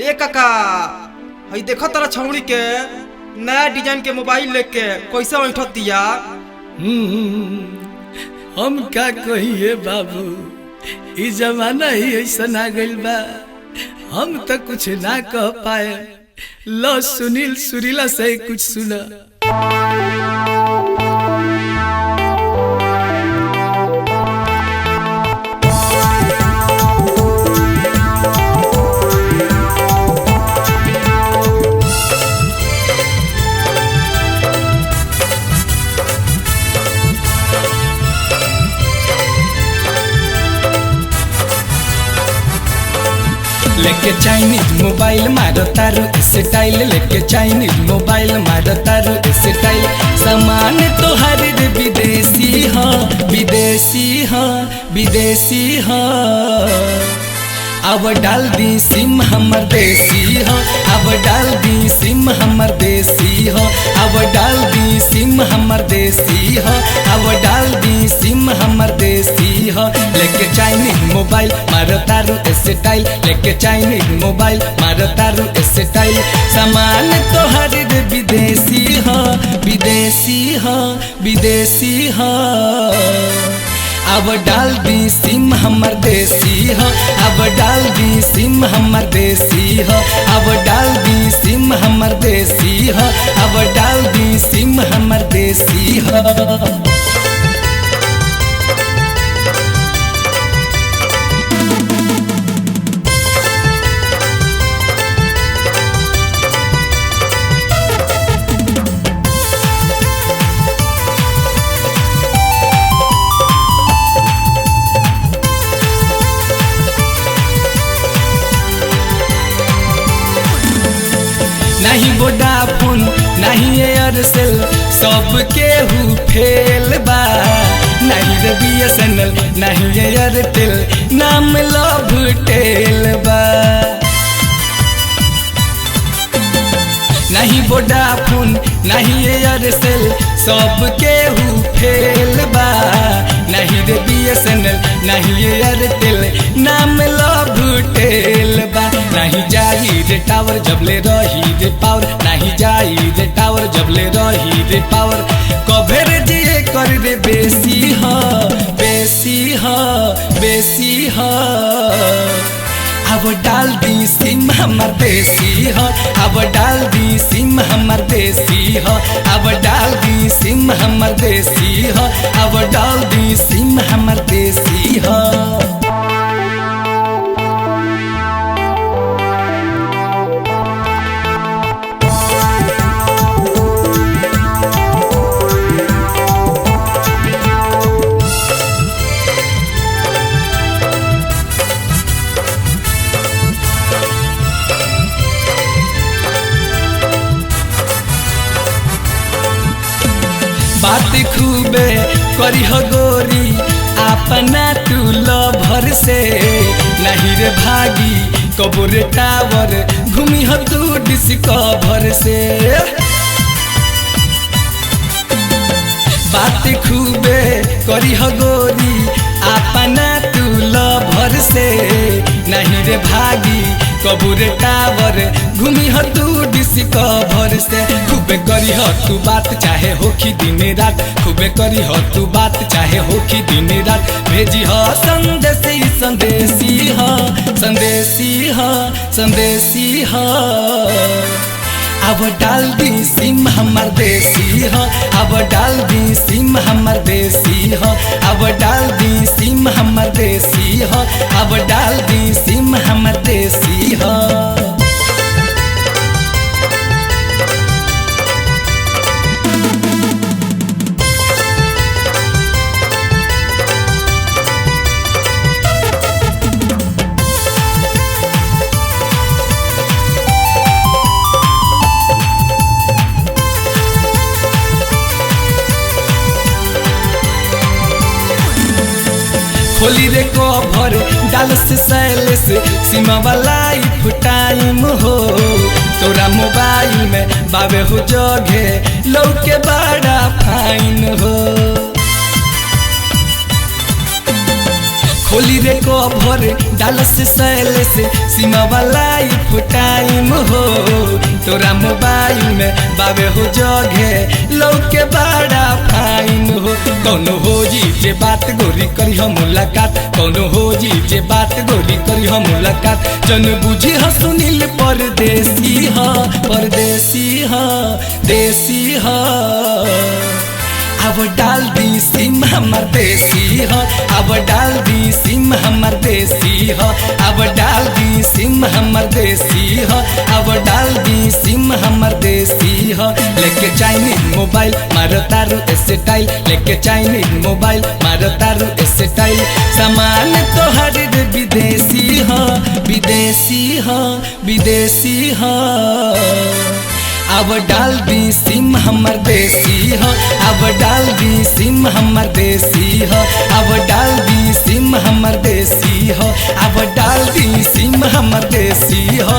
ए काका, हई देखो तारा छौड़ी के नया डिजाइन के मोबाइल लेके कैसे ऐठतिया। हम का कहिए बाबू, ई जमाना ही ऐसा आ गइल बा, हम तो कुछ ना कह पाए। लो सुनील सुरीला से कुछ सुना। लेके चाइनीज मोबाइल मारो तारू स्टाइल, लेके चाइनीज मोबाइल मारो तारू स्टाइल। सामान तोहर रे विदेशी हो, विदेशी हो, विदेशी हो। अब डाल दी सिम हमर देसी हो, अब डाल दी सिम हमर देसी हो, अब डाल दी सिम हमर देसी हो, अब डाल दी सिम हमर देसी हो। लेके चाइनीज मोबाइल मारो तारू स्टाइल, लेके चाइनीज मोबाइल मारो तारू स्टाइल। सामान तोहर रे विदेशी हो, विदेशी हो, विदेशी हो। अब डाल दी सिम हमर देसी हो, अब डाल दी सिम हमर देसी हो, अब डाल दी सिम हमर देसी हो, अब डाल दी सिम हमर देसी हो। नहीं वोडाफोन नहीं एयरसेल सब केहू फेल बा, नहीं रे बीएसएनएल नहीं एयरटेल नाम लव टेल बा। नहीं वोडाफोन नहीं एयरसेल सब केहू फेल बा, नहीं रे बीएसएनएल नहीं एयरटेल नाम लव टेल बा। नहीं जाई रे टावर जबले रही रे पावर, नहीं जाई रे टावर जबले रही रे पावर। कभेर जिए कर रे बेसी हो, बेसी हो, बेसी हो। अब डाल दी सिम हमर देसी हो, अब डाल दी सिम हमर देसी हो, अब डाल दी सिम हमर देसी हो, अब डाल दी सिम हमर देसी हो। बात खूबे करी हो गोरी अपना तू लभर से, नहीं रे भागी कबूर टावर घूमी हो तू डिस्कवर से। बात खूबे करी हो गोरी अपना तू लभर से, नहीं रे भागी कबूर टावर घूमी हो तू डिस्कवर से। खूबे करी हो तू बात चाहे होखी दिन रात, खूबे करी हो तू बात चाहे होखी दिन रात। भेजी हो संदेशी संदेशी हो, संदेशी हो, संदेशी हो। अब डाल दी सिम हमर देसी हो, अब डाल दी सिम हमर देसी हो, अब डाल दी सिम हमर देसी हो, अब डाल दी सिम हमर देसी हो। खोली रे कभर डाल से सैलेस सीमा वाला टाइम हो, तोरा मोबाइल में बाबे हो जगे लौके बड़ा फाइन हो। खोली रे कभर डाल से सैलेस सीमा वाला टाइम तोरा मोबाइल में बाबे हो जगे लौके बड़ा फाइन हो। कौनो हो जी जे बात गोरी करी हम मुलाकात, कौनो हो जी जे बात गोरी करी हम मुलाकात। जन बुझी ह सुनील परदेसी ह, परदेसी ह, देसी ह। अब डाल दी सिम हमर देसी ह, अब डाल दी सिम हमर देसी ह, अब डाल दी सिम हमर देसी ह, अब डाल दी सिम हमर देसी ह। लेके चाइनीज मोबाइल मारो तारू स्टाइल, लेके चाइनीज मोबाइल मारो तारू स्टाइल। सामान तोहर रे विदेशी ह, विदेशी ह, विदेशी ह। अब डाल दी सिम हमर देसी ह, अब डाल दी सिम हमर देसी ह, अब डाल दी सिम हमर देसी ह, अब डाल दी सिम हमर देसी ह,